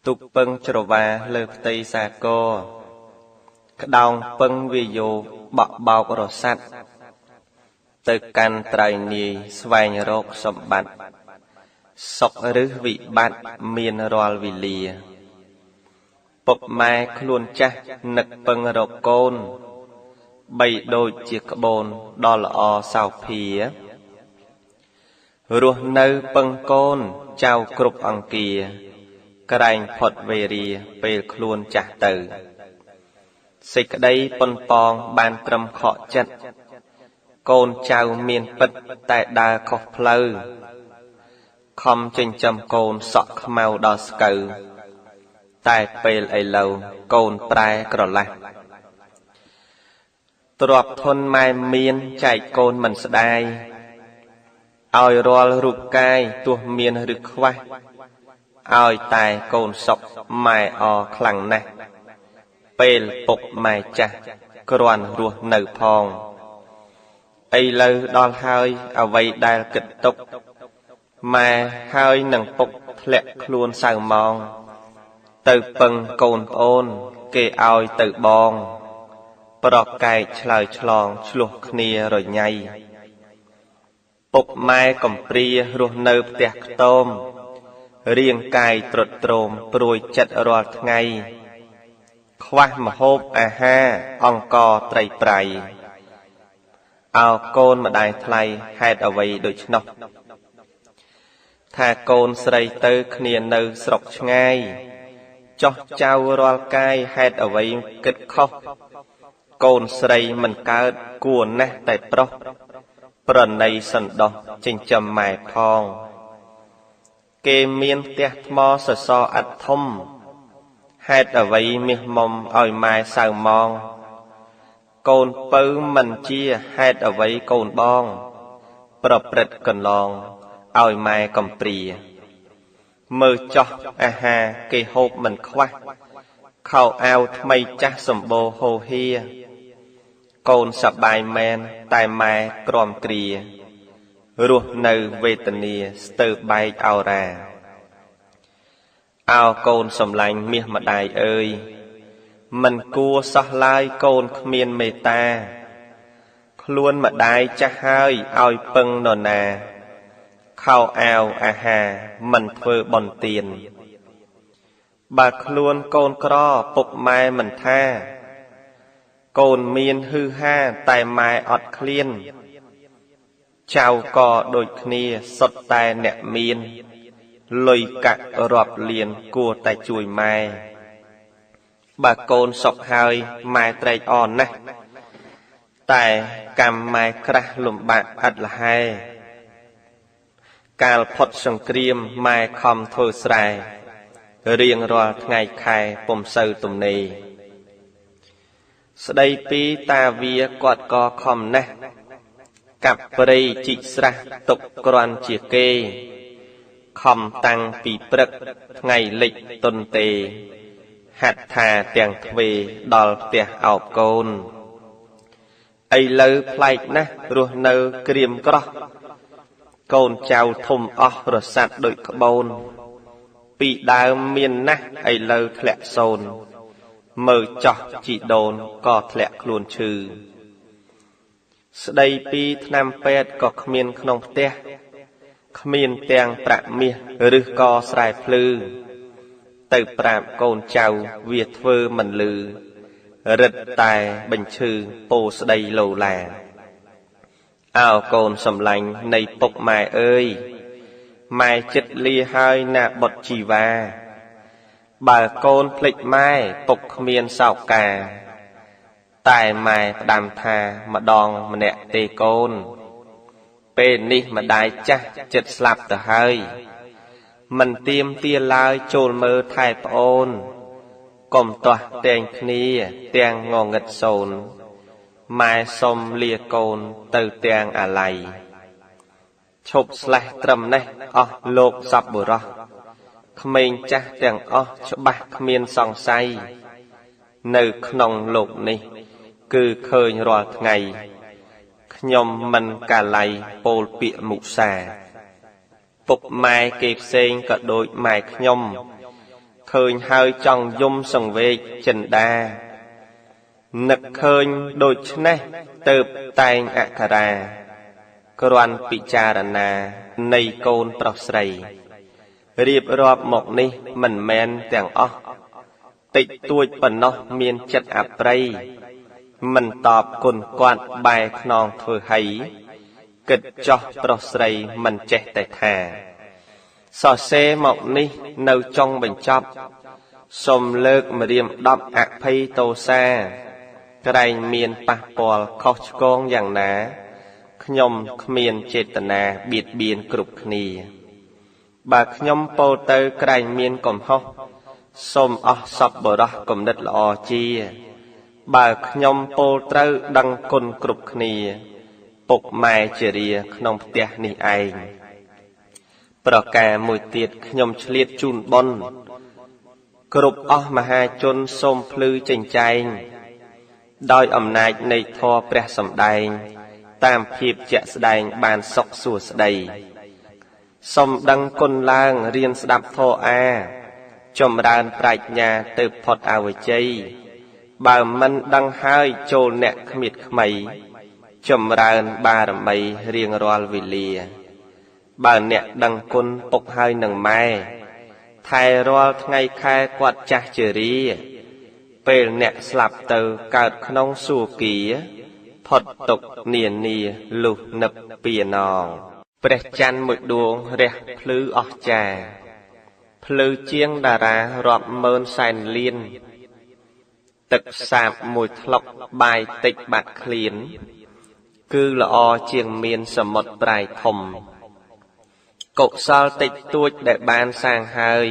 ទូកពឹងច្រវាលើផ្ទៃសាគរក្តោងពឹងវាយោបក់បោករសាត់ទៅកាន់ត្រៃនាយស្វែងរកសម្បត្តិសុខឬវិបត្តិមានរាល់វេលាពុកម៉ែខ្លួនចាស់នឹកពឹងរកកូនបីដូចជាក្បូនដ៏ល្អសោភារស់នៅពឹងកូនចៅគ្រប់អង្គាក្រែងផុតវេរាពេលខ្លួនចាស់ទៅសេចក្តីប៉ុនប៉ងបានត្រឹមខកចិត្តកូនចៅមានពិតតែដើរខុសផ្លូវខំចិញ្ចឹមកូនសក់ខ្មៅដល់ស្កូវតែពេលឥឡូវកូនប្រែក្រឡាស់ទ្រព្យធនម៉ែមានចែកកូនមិនស្ដាយឲ្យរាល់រូបកាយទោះមានឬខ្វះឲ្យតែកូនសុខម៉ែអខ្លាំងណាស់ពេលពុកម៉ែចាស់គ្រាន់រស់នៅផងឥឡូវដល់ហើយអ្វីដែលគិតទុកម៉ែហើយនឹងពុកធ្លាក់ខ្លួនសៅម៉ងទៅពឹងកូនប្អូនគេឲ្យទៅបងប្រកែកឆ្លើយឆ្លងឆ្លោះគ្នារញ៉ៃពុកម៉ែកំព្រារស់នៅផ្ទះខ្ទមរាងកាយទ្រុឌទ្រោមព្រួយចិត្តរាល់ថ្ងៃខ្វះម្ហូបអាហារអង្ករត្រីប្រៃអោកូនម្ដាយថ្លៃហេតុអ្វីដូច្នោះថាកូនស្រីទៅគ្នានៅស្រុកឆ្ងាយចោះចៅរាល់កាយហេតុអ្វីគិតខុសកូនស្រីមិនកើតគួរណាស់តែប្រុសប្រណីសន្តោសចិញ្ចឹមម៉ែផងគេមានផ្ទះថ្មសសរអដ្ឋធំហេតុអ្វីមាសមុំឲ្យម៉ែសៅម៉ងកូនពៅមិនជាហេតុអ្វីកូនបងប្រព្រឹត្តកន្លងឲ្យម៉ែកំព្រាមើលចោះអាហារគេហូបមិនខ្វះខោអាវថ្មីចាស់សម្បូរហូហៀកូនសប្បាយមែនតែម៉ែក្រំគ្រារស់នៅវេទនាស្ទើរបែកអោរាអោកូនសំឡាញ់មាសម្ដាយអើយមិនគួរសោះឡើយកូនគ្មានមេត្តាខ្លួនម្ដាយចាស់ហើយឲ្យពឹងនរណាខោអាវអាហារមិនធ្វើបុណ្យទានបើខ្លួនកូនក្រពុកម៉ែមិនថាកូនមានហឺហាតែម៉ែអត់ឃ្លានចៅក៏ដូចគ្នាសុទ្ធតែអ្នកមានលុយកាក់រាប់លានគួរតែជួយម៉ែបើកូនសុខហើយម៉ែត្រេកអរណាស់តែកម្មម៉ែក្រាស់លំបាកឥតលហែកាលផុតសង្គ្រាមម៉ែខំធ្វើស្រែរៀងរាល់ថ្ងៃខែពុំសូវទំនេរស្ដីពីតាវាគាត់ក៏ខំណាស់កាប់ព្រៃជីកស្រះទុកគ្រាន់ជាគេខំតាំងពីព្រឹកថ្ងៃលិចទុនទេហាត់ថាទាំងទ្វេដល់ផ្ទះអោបកូនឥឡូវប្លែកណាស់រស់នៅក្រៀមក្រោះកូនចៅធំអស់រសាត់ដូចក្បូនពីដើមមានណាស់ឥឡូវធ្លាក់សូន្យមើលចោះជីដូនក៏ធ្លាក់ខ្លួនឈឺស្ដីពីថ្នាំពេទ្យក៏គ្មានក្នុងផ្ទះគ្មានទាំងប្រាក់មាសឬក៏ស្រែភ្លឺទៅប្រាប់កូនចៅវាធ្វើមិនលឺរឹតតែបញ្ឈឺពោស្ដីលោឡាអោកូនសំឡាញ់នៃពុកម៉ែអើយម៉ែចិត្តលាហើយណាបុត្រជីវ៉ាបើកូនភ្លេចម៉ែពុកគ្មានសោកាតែម៉ែផ្ដាំថាម្ដងម្នាក់ទេកូនពេលនេះម្ដាយចាស់ចិត្តស្លាប់ទៅហើយមិនទៀមទាឡើយចូលមើលថែប្អូនកុំទាស់តែងគ្នាទាំងងងឹតសូនម៉ែសុំលាកូនទៅទាំងអាល័យឈប់ស្លេះត្រឹមនេះអស់លោកសប្បុរសក្មេងចាស់ទាំងអស់ច្បាស់គ្មានសង្ស័យនៅក្នុងលោកនេះគឺឃើញរាល់ថ្ងៃខ្ញុំមិនកាល័យពោលពាក្យមុសាពុកម៉ែគេផ្សេងក៏ដូចម៉ែខ្ញុំ ឃើញហើយចង់យំសង្វេគចិន្តានឹកឃើញដូច្នេះទៅតែងអក្ខរាគ្រាន់ពិចារណានៃកូនប្រុសស្រីរៀបរាប់មកនេះមិនមែនទាំងអស់តិចតួចប៉ុណ្ណោះមានចិត្តអប្រិយមិនតបគុណគាត់បែរខ្នងធ្វើហីគិតចោះប្រុសស្រីមិនចេះតែថាសរសេរមកនេះនៅចុងបញ្ចប់សូមលើកម្រាម10អភ័យទោសាក្រែងមានប៉ះពាល់ខុសឆ្គងយ៉ាងណាខ្ញុំគ្មានចេតនាបៀតបៀនគ្រប់គ្នាបើខ្ញុំពោលទៅក្រែងមានកំហុសសូមអស់សពបុរសគំនិតល្អជាបើខ្ញុំពោលត្រូវដឹងគុណគ្រប់គ្នាពុកម៉ែជារាក្នុងផ្ទះនេះឯងប្រការមួយទៀតខ្ញុំឆ្លៀតជូនបុណ្យគ្រប់អស់មហាជនសូមភ្លឺចិញ្ចែងដោយអំណាចនៃធម៌ព្រះសម្ដែងតាមភាពជាក់ស្ដែងបានសុខសួស្តីសូមដឹងគុណឡើងរៀនស្ដាប់ធម៌អាចម្រើនប្រាជ្ញាទៅផុតអវិជ័យបើមិនដឹងហើយចូលអ្នកគ្មៀតខ្មៃចម្រើនបារមីរៀងរាល់វេលាបើអ្នកដឹងគុណពុកហើយនឹងម៉ែថែរាល់ថ្ងៃខែគាត់ចាស់ជរាពេលអ្នកស្លាប់ទៅកើតក្នុងសួគ៌ផុតទុក្ខនានាលុះនិព្វានងព្រះច័ន្ទមួយដួងរះភ្លឺអស្ចារ្យភ្លឺជាងតារារាប់ម៉ឺនសែនលានទឹកសាបមួយថ្លុកបាយតិចបាត់ឃ្លានគឺល្អជាងមានសមុទ្រប្រៃធំកុសលតិចតួចដែលបានសាងហើយ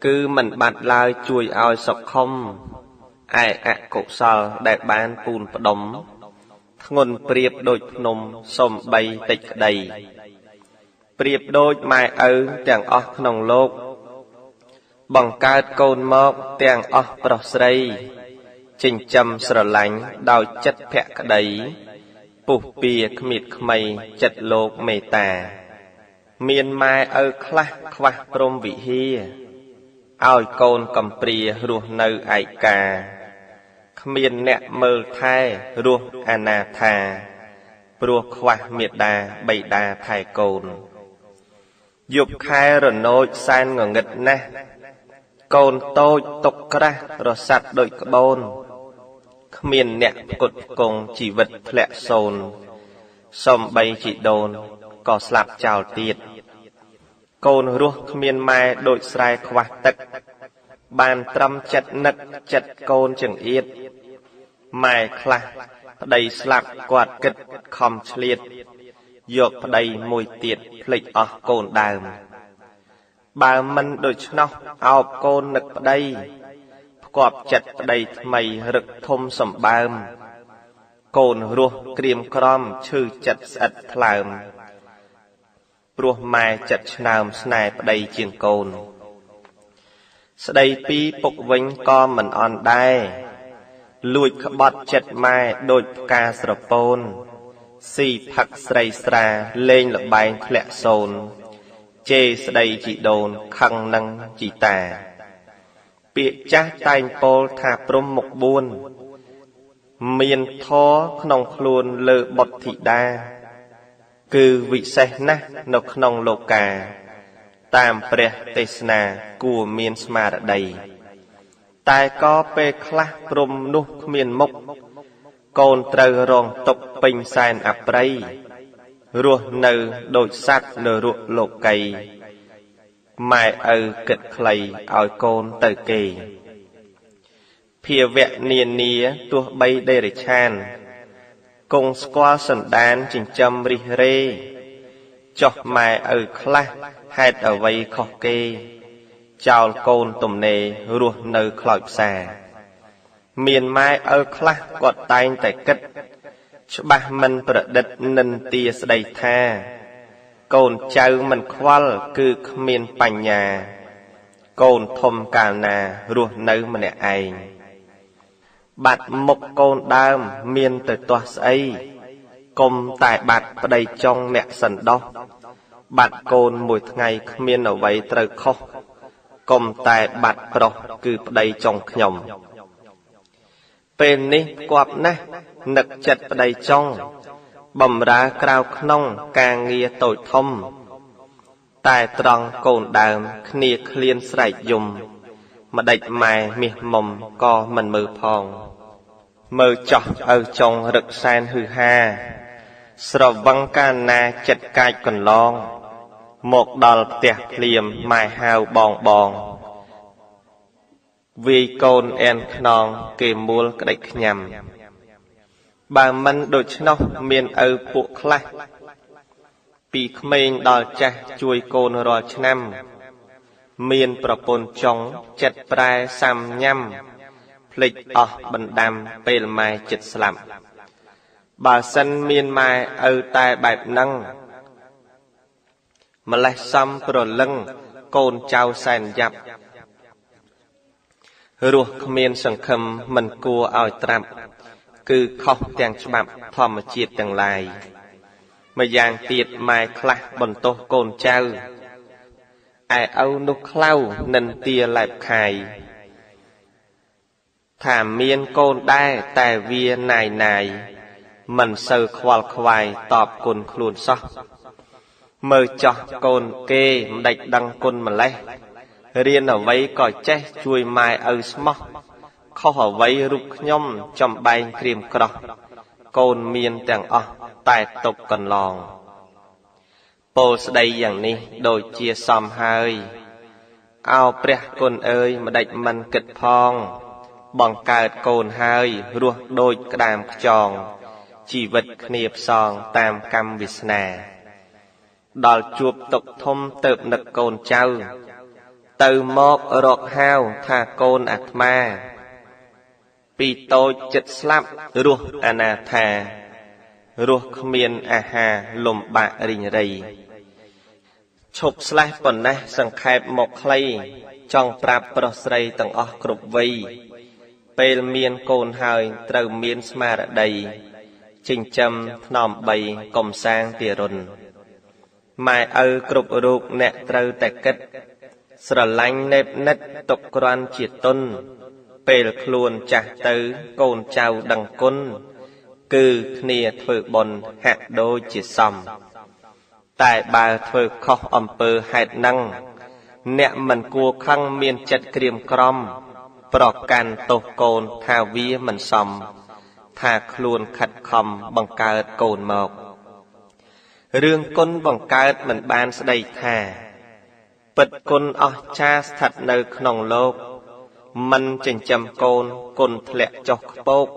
គឺមិនបាត់ឡើយជួយឲ្យសុខុមឯអកុសលដែលបានពូនផ្ដុំធ្ងន់ប្រៀបដូចភ្នំសំបីតិចក្តីប្រៀបដូចម៉ែឪទាំងអស់ក្នុងលោកបង្កើតកូនមកទាំងអស់ប្រុសស្រីចិញ្ចឹមស្រឡាញ់ដោយចិត្តភក្តីពុះពៀគ្មៀតខ្មៃចិត្តលោកមេត្តាមានម៉ែឪខ្លះខ្វះព្រហ្មវិហារឲ្យកូនកំព្រារស់នៅឯកាគ្មានអ្នកមើលថែរស់អនាថាព្រោះខ្វះមេដាបិតាថែកូនយប់ខែរណោចសែនងងឹតណាស់កូនតូចទុកក្រាស់រសាត់ដូចក្បូនគ្មានអ្នកផ្គត់ផ្គង់ជីវិតធ្លាក់សូន្យសំបីជីដូនក៏ស្លាប់ចោលទៀតកូនរស់គ្មានម៉ែដូចស្រែខ្វះទឹកបានត្រឹមចិត្តនឹកចិត្តកូនចង្អៀតម៉ែខ្លះប្តីស្លាប់គាត់គិតខំឆ្លៀតយកប្តីមួយទៀតភ្លេចអស់កូនដើមបើមិនដូច្នោះអោបកូននឹកប្តីផ្គប់ចិត្តប្តីថ្មីរឹកធំសម្បើមកូនរស់ក្រៀមក្រំឈឺចិត្តស្អិតថ្លើមព្រោះម៉ែចិត្តឆ្នើមស្នេហ៍ប្តីជាងកូនស្ដីពីពុកវិញក៏មិនអន់ដែរលួចក្បត់ចិត្តម៉ែដូចផ្កាស្រពោនស៊ីផឹកស្រីស្រាលេងល្បែងធ្លាក់សូន្យជេរស្ដីជីដូនខឹងនឹងជីតាពាក្យចាស់តែងពោលថាព្រំមុខ4មានធម៌ក្នុងខ្លួនលើបុត្រធីតាគឺវិសេសណាស់នៅក្នុងលោកាតាមព្រះទេសនាគួរមានស្មារតីតែក៏ពេលខ្លះព្រំនោះគ្មានមុខកូនត្រូវរងទុក្ខពេញសែនអប្រិយរស់នៅដូចសត្វនរកលោកីម៉ែឪគិតខ្លីឲ្យកូនទៅគេភាវៈនានាទោះបីដេរឆានគង់ស្គាល់សន្តានចិញ្ចឹមរិះរេចុះម៉ែឪខ្លះហេតុអ្វីខុសគេចោលកូនទំនេររស់នៅខ្លោចផ្សាមានម៉ែឪខ្លះគាត់តែងតែគិតច្បាស់មិនប្រឌិតនិន្ទាស្ដីថាកូនចៅមិនខ្វល់គឺគ្មានបញ្ញាកូនធំកាលណារស់នៅម្នាក់ឯងបាត់មុខកូនដើមមានទៅទាស់ស្អីកុំតែបាត់ប្តីចុងអ្នកសន្តោសបាត់កូនមួយថ្ងៃគ្មានអ្វីត្រូវខុស កុំតែបាត់ប្រុសគឺប្តីចុងខ្ញុំពេលនេះគប់ណាស់នឹកចិត្តប្តីចុងបំរើក្រៅក្នុងការងារតូចធំតែត្រង់កូនដើមគ្នាឃ្លានស្រែកយំម្ដេចម៉ែមាសមុំក៏មិនមើលផងមើលចោះឪចុងរឹកសែនហឺហាស្រវឹងកាលណាចិត្តកាចកន្លងមកដល់ផ្ទះភ្លាមម៉ែហៅបងបងវាយកូនអែនខ្នងគេមួលក្តិចខ្ញាំបើមិនដូច្នោះមានឪពួកខ្លះពីក្មេងដល់ចាស់ជួយកូនរាល់ឆ្នាំមានប្រពន្ធចុងចិត្តប្រែសាំញ៉ាំភ្លេចអស់បណ្ដាំពេលម៉ែចិត្តស្លាប់បើសិនមានម៉ែឪតែបែបហ្នឹងម្លេះសំប្រលឹងកូនចៅសែនយ៉ាប់រស់គ្មានសង្ឃឹមមិនគួរឲ្យត្រាប់គឺខុសទាំងច្បាប់ធម្មជាតិទាំងឡាយម្យ៉ាងទៀតម៉ែខ្លះបន្ទោសកូនចៅឯឪនោះខ្លៅនិន្ទាឡែបខាយថាមានកូនដែរតែវាណាយណាយមិនសូវខ្វល់ខ្វាយតបគុណខ្លួនសោះមើលចោះកូនគេមិនដេចដឹងគុណម្លេះរៀនអ្វីក៏ចេះជួយម៉ែឪស្មោះខុសអ្វីរូបខ្ញុំចំបែងក្រៀមក្រោះកូនមានទាំងអស់តែຕົកកន្លងពោលស្ដីយ៉ាងនេះដូចជាសមហើយអោព្រះគុណអើយម្ដេចមិនគិតផងបង្កើតកូនហើយរស់ដូចក្តាមខ្ចងជីវិតគ្នាផ្សងតាមកម្មវាសនាដល់ជួបទុកធំទៅនឹកកូនចៅទៅមករកហៅថាកូនអាត្មាពីតូចចិត្តស្លាប់រស់អនាថារស់គ្មានអាហារលំបាករីងរៃឈប់ស្លេះប៉ុណ្ណេះសង្ខេបមកខ្លីចង់ប្រាប់ប្រុសស្រីទាំងអស់គ្រប់វ័យពេលមានកូនហើយត្រូវមានស្មារតីចិញ្ចឹមថ្នមបីកុំសាងទារុណម៉ែឪគ្រប់រូបអ្នកត្រូវតែគិតស្រឡាញ់ណេបនិតទុកគ្រាន់ជាទុនពេលខ្លួនចាស់ទៅកូនចៅដឹងគុណគឺគ្នាធ្វើបុណ្យហាក់ដូចជាសមតែបើធ្វើខុសអំពើហេតុនឹងអ្នកមិនគួរខឹងមានចិត្តក្រៀមក្រំប្រកាន់ទោសកូនថាវាមិនសមថាខ្លួនខិតខំបង្កើតកូនមករឿងគុណបង្កើតមិនបានស្ដីថាពិតគុណអស្ចារ្យស្ថិតនៅក្នុងលោកមិនចិញ្ចឹមកូនគុណធ្លាក់ចុះខ្ពក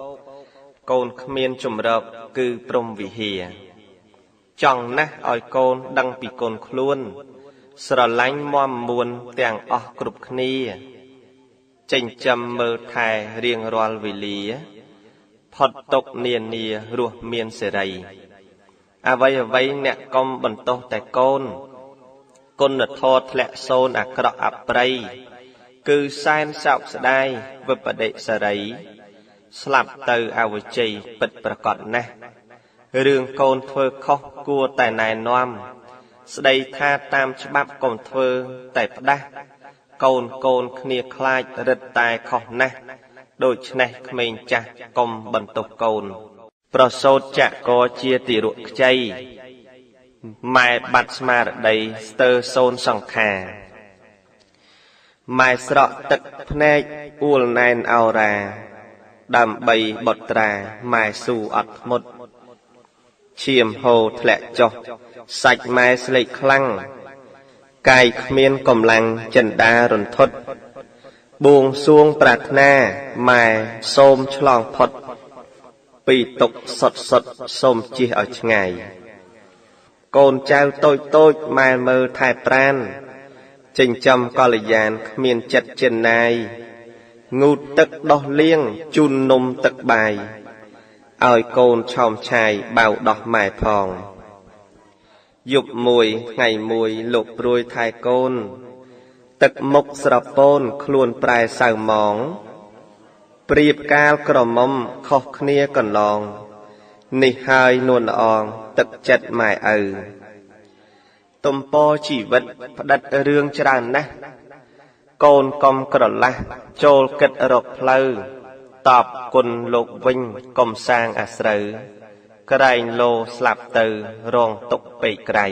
កូនគ្មានជំរកគឺព្រហ្មវិហារចង់ណាស់ឲ្យកូនដឹងពីគុណខ្លួនស្រឡាញ់មាំមួនទាំងអស់គ្រប់គ្នាចិញ្ចឹមមើលថែរៀងរាល់វេលាផុតទុកនានារស់មានសេរីអ្វីអ្វីអ្នកកុំបន្ទោសតែកូនគុណធម៌ធ្លាក់សូន្យអាក្រក់អប្រិយគឺសែនសោកស្ដាយវិបដិសារីស្លាប់ទៅអវជ័យពិតប្រកបណាស់រឿងកូនធ្វើខុសគួរតែណែនាំស្ដីថាតាមច្បាប់កុំធ្វើតែផ្ដាស់កូនគ្នាខ្លាចរឹតតែខុសណាស់ដូច្នេះក្មេងចាស់កុំបន្ទោសកូនប្រសូតចកជាទារកខ្ចីម៉ែបាត់ស្មារតីស្ទើរសូន្យសង្ខារម៉ែស្រក់ទឹកភ្នែកអួលណែនអោរាដើម្បីបុត្រាម៉ែស៊ូអត់ធ្មត់ឈាមហូរធ្លាក់ចុះសាច់ម៉ែស្លេកខ្លាំងកាយគ្មានកម្លាំងចិន្តារន្ធត់បួងសួងប្រាថ្នាម៉ែសូមឆ្លងផុតពីទុកសុតសុតសូមជិះឲ្យឆ្ងាយកូនចៅតូចតូចម៉ែមើលថែប្រានចិញ្ចឹមកល្យានគ្មានចិត្តចិនណាយងូតទឹកដោះលាងជូននំទឹកបាយឲ្យកូនឆោមឆាយបៅដោះម៉ែផងយប់មួយថ្ងៃមួយលោកព្រួយថែកូនទឹកមុខស្រពោនខ្លួនប្រែសៅម៉ងប្រៀបកាលក្រមុំខុសគ្នាកន្លងនេះហើយនួនល្អងទឹកចិត្តម៉ែឪទំព័រជីវិតផ្ដិតរឿងច្រើនណាស់ កូនកុំក្រឡះចូលគិតរកផ្លូវតបគុណលោកវិញកុំសាងអាស្រូវក្រែងលោស្លាប់ទៅរងទុក្ខពេកក្រៃ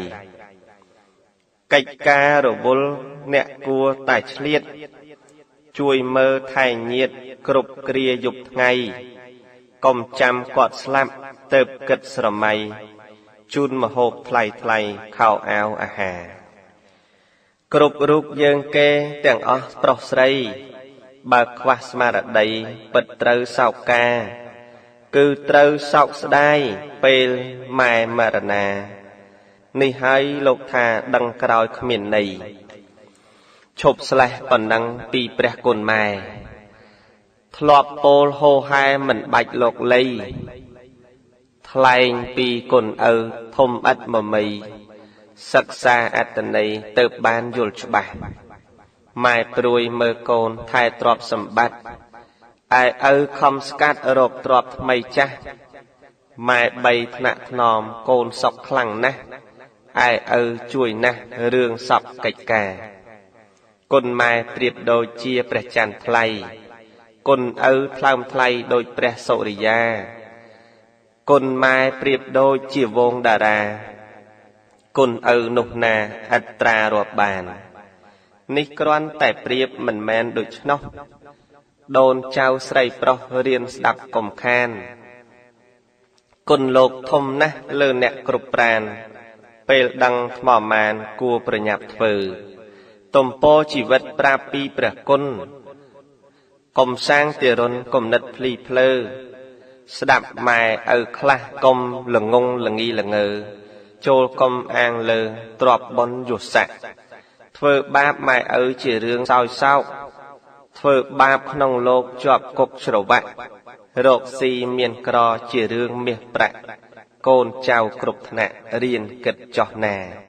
កិច្ចការរវល់អ្នកគួរតែឆ្លៀតជួយមើលថែញាតគ្រប់គ្រាយប់ថ្ងៃកុំចាំគាត់ស្លាប់ទៅគិតស្រមៃជូនម្ហូបថ្លៃថ្លៃខោអាវអាហារគ្រប់រូបយើងគេទាំងអស់ប្រុសស្រីបើខ្វះស្មារតីពិតត្រូវសោកការគឺត្រូវសោកស្ដាយពេលម៉ែមរណានេះហើយលោកថាដឹងក្រោយគ្មានន័យឈប់ស្លេះប៉ុណ្ណឹងពីព្រះគុណម៉ែធ្លាប់ពោលហោហែមិនបាច់លោកលៃថ្លែងពីគុណឪធំឥតមមីសិក្សាអត្តន័យទៅបានយល់ច្បាស់ម៉ែព្រួយមើលកូនថែទ្រព្យសម្បត្តិឯឪខំស្កាត់រកទ្រព្យថ្មីចាស់ម៉ែបីថ្នាក់ថ្នមកូនសុកខ្លាំងណាស់ឯឪជួយណាស់រឿងសពកិច្ចការគុណម៉ែប្រៀបដូចជាព្រះច័ន្ទថ្លៃគុណឪថ្លើមថ្លៃដូចព្រះសុរិយាគុណម៉ែប្រៀបដូចជាវងតារាគុណឪនោះណាឥតត្រារាប់បាននេះគ្រាន់តែប្រៀបមិនមែនដូច្នោះដូនចៅស្រីប្រុសរៀនស្ដាប់កុំខានគុណលោកធំណាស់លើអ្នកគ្រប់ប្រានពេលដឹងថ្មមានគួរប្រញាប់ធ្វើទំពោជីវិតប្រាប់ពីព្រះគុណកុំសាងទារុណគំនិតភ្លីភ្លើស្ដាប់ម៉ែឪខ្លះកុំល្ងងល្ងីល្ងើចូលកុំអាងលើទ្របបុណ្យយុស័កធ្វើបាបម៉ែឪជារឿងសោយសោកធ្វើបាបក្នុងលោកជាប់គុកច្រវាក់រកស៊ីមានក្រជារឿងមាសប្រាក់កូនចៅគ្រប់ថ្នាក់រៀនគិតចោះណា។